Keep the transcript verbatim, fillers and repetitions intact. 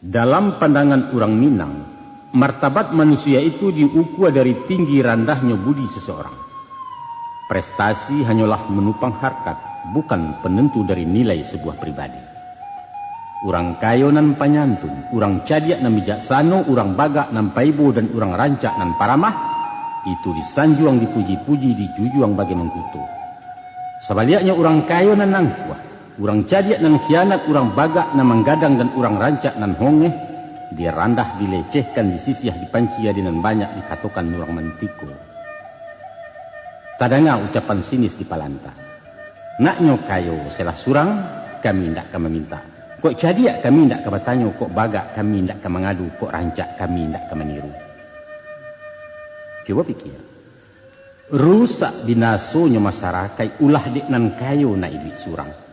Dalam pandangan urang Minang, martabat manusia itu diukua dari tinggi randahnyo budi seseorang. Prestasi hanyolah menupang harkat, bukan penentu dari nilai sebuah pribadi. Urang kayo nan panyantun, urang cadiak nan bijaksano, urang bagak nan paibo, dan urang rancak nan paramah, itu disanjuang dipuji-puji, dijujuang bagai mangkuto. Sabaliaknyo, urang kayo nan angkuah, urang cadiak nan khianat, urang bagak nan manggadang, dan urang rancak nan hongeh, dirandah, dilecehkan, disisiah, dipanci, adi nan banyak dikatokan urang mantiko. Tadanga ucapan sinis di palanta. Naknyo kayo salah surang, kami indak ka maminta. Kok cadiak kami indak ka batanyo, kok bagak kami indak ka mangadu, kok rancak kami indak ka maniru. Cubo pikia. Rusak binasonyo masarakaik ulah dek nan kayo nak iduik surang.